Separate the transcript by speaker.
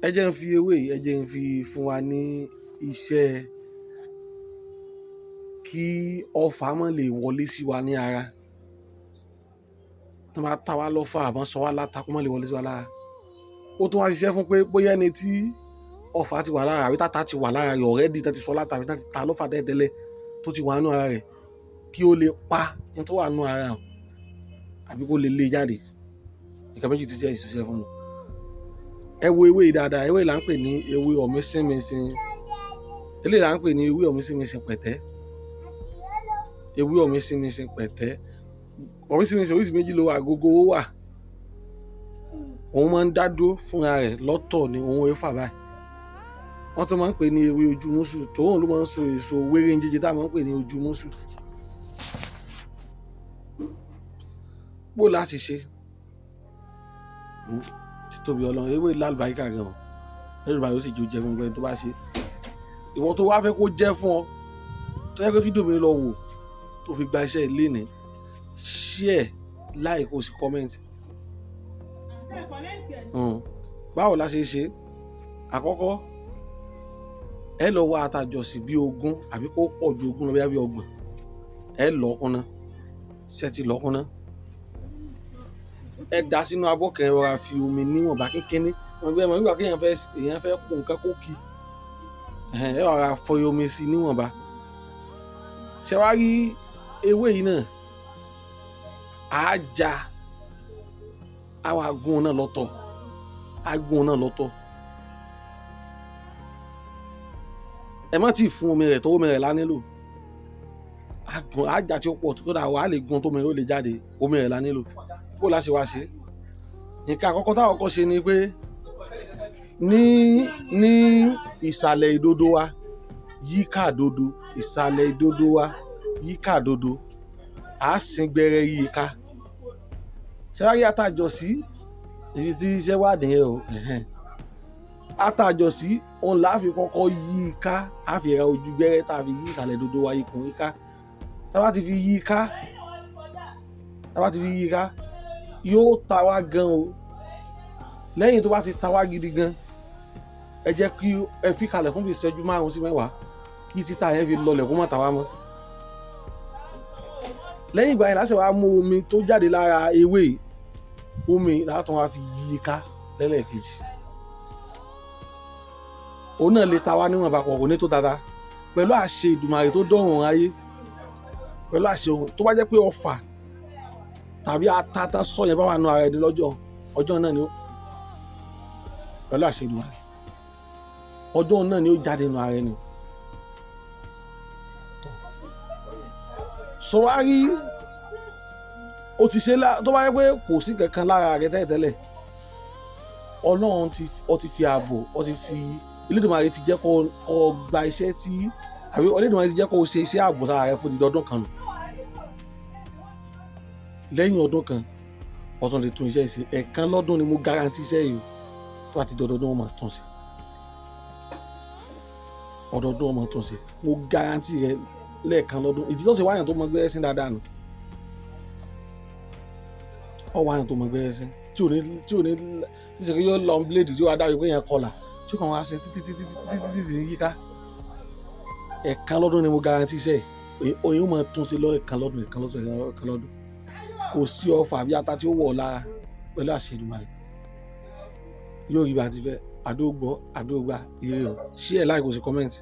Speaker 1: Ẹ jẹ́ n fi ewé yìí, ẹ jẹ́ n fi fún wa ní iṣẹ́ kí ọfà má lè wọlé sí wa ní ara. Tán bá ta wá lọ́fà àbọ́n sọ wá láta, kó má lè wọlé sí wa lára. Ó tún wá ṣiṣẹ́ fún pé bóyá ẹni tí ọfà ti wà lára àbí táta ti wà lára rẹ̀ already, tán ti sọ láta àbí tán ti ta lọ́fà tẹ́lẹ̀tẹ́lẹ̀ tó ti wà nínú ara rẹ̀, kí ó lè pa n tó wà nínú ara òun àbí kó lè lé e jáde. Nǹkan méjì tí iṣẹ́ yìí ṣiṣẹ́ fún nu. Ẹ wo ewé yìí dáadáa. Ewé yìí là ń pè ní ewé ọ̀mísínminsìn. Eléyìí là ń pè ní ewé ọ̀mísínminsìn pẹ̀tẹ́. Ewé ọ̀mísínminsìn pẹ̀tẹ́. Ọ̀mísínminsìn oríṣi méjì ló wà. Gogoro wà, òun máa ń dá dúró fúnra rẹ̀ lọ́tọ̀ ni, òun ò fà báyìí. Wọ́n tún máa ń pè ní ewé ojú mùsù, tòun ló máa ń so èso wéré ń jíjẹ tá a máa ń pè ní ojú mùsù. Bó láti ṣe títóbi Ọlọ́run, ewé lálùbáríkà gan o. Lálùbáríkà ó sì jẹ́ jẹ́ fún gbẹ́ni tó bá ṣe. Ìwọ tó wá fẹ́ kó jẹ́ fún ọ, tó yẹ kó fídíò mi lọ wò tó fi gba iṣẹ́ ilé ní, share, like, kó sì comment. Báwo la ṣe ṣe? Àkọ́kọ́, ẹ lọ wá àtàjọsí bí 20 àbí kó pọ̀ ju 20 lọ, bí 30. Ẹ lọ kúnná. Ṣé ti lọ kúnná? Ẹ dà sínú abọ́ kan, ẹ rọra fi omi níwọ̀nba kínkínní. Wọ́n gbé ẹ mọ̀ nígbà kí èèyàn fẹ́ po nǹkan kó ki. Ẹ rọra fọ omi sí níwọ̀nba. Ṣé wàá rí ewé yìí náà? Á já, á wá gún un náà lọ́tọ̀, á gún un náà lọ́tọ̀. Ẹ má tíì fún omi rẹ̀ tó, omi rẹ̀ la nílò. Á gún, á já tí ó pọ̀, kódà wàá lè gún tó omi rẹ̀ ó lè jáde, omi rẹ̀ la nílò. Bó la ṣe wá ṣe? Nǹkan àkọ́kọ́ táwọn kọ́kọ́ ṣe ni pé ní ìsàlẹ̀ ìdodo wa, yíká ìdodo, ìsàlẹ̀ ìdodo wa, yíká ìdodo, á sín gbẹ́rẹ́ yí i ká. Ṣé wàá rí àtàjọsí? Ibi tí iṣẹ́ wà nìyẹn o. Àtàjọsí òun là á fi kọ́kọ́ yí i ká, á fi ra ojú gbẹ́rẹ́ tá a fi yí ìsàlẹ̀ ìdodo wa ikùn yí ká. Tá a bá ti fi yí i ká, tá a bá ti fi yí i ká, yóò ta wá gan o. Lẹ́yìn tó bá ti ta wá gidi gan, ẹ jẹ́ kí ẹ fi kalẹ̀ fún bí ìṣẹ́jú 5 sí 10 kí títà yẹn fi lọlẹ̀ kó má ta wá mọ́. Lẹ́yìn ìgbà yẹn la ṣe wá mú omi tó jáde lára ewé, omi la tún wá fi yí i ká lẹ́lẹ́kejì. Òun náà lè ta wá níwọ̀nba, kò ní tó tata. Pẹ̀lú àṣẹ Ìdùmarè tó dọ̀run ayé, pẹ̀lú àṣẹ òun, tó bá jẹ́ pé ọfà tàbí ata tán sọ yẹn bá wà nù ara ẹni lọ́jọ́ ọjọ́ náà ni ó kú. Pẹ̀lú àṣẹ Ìdùmarè, ọjọ́ náà ni ó jáde nù ara ẹni. Sọ wá rí, o ti ṣe tó bá yẹ pé kò sí kankan lára rẹ tẹ́lẹ̀tẹ́lẹ̀, Ọlọ́run ti, ó ti fi ààbò, ó ti fi Elédùmarè ti jẹ́ kó gba iṣẹ́ tí, àbí Elédùmarè ti jẹ́ kó ṣe iṣẹ́ ààbò sára rẹ fún odidi ọdún kan nù. Lẹ́yìn ọdún kan, ó tún lè tún iṣẹ́ ṣe. Ẹ̀ẹ̀kan lọ́dún ni mo guarantee iṣẹ́ yìí o. Tó bá ti di ọdọọdún, wọ́n máa tún ṣe. Ọdọọdún wọ́n máa tún ṣe. Mo guarantee rẹ lẹ́ẹ̀kan lọ́dún. Ìdí tó ṣe wáyàn tó mọ gbẹ́rẹ́ sí dáadáa nù. Ọ wáyàn tó mọ gbẹ́rẹ́ sí tí ò ní, tí ò ní, tí ṣe kí yóò lọ blade tí ó wá dàbí pé yẹn kọlà, tí kàn wá ṣe títí títí títí títí títí yíká. Ẹ̀ẹ̀kan lọ́dún ni mo guarantee iṣẹ́ yìí. Oyin ó máa tún ṣe lọ ẹ̀ẹ̀kan lọ́dún, ẹ̀ẹ̀kan lọ́dún, ẹ̀ẹ̀kan lọ́dún. Kò sí ọfà àbí ata tí ó wọ̀ lára pẹ̀lú àṣẹ Ìdùmarè. Yóò rí bí a ti fẹ́. Àdó gbọ́, àdó gbà, ire o. Share, like, kó sì comment.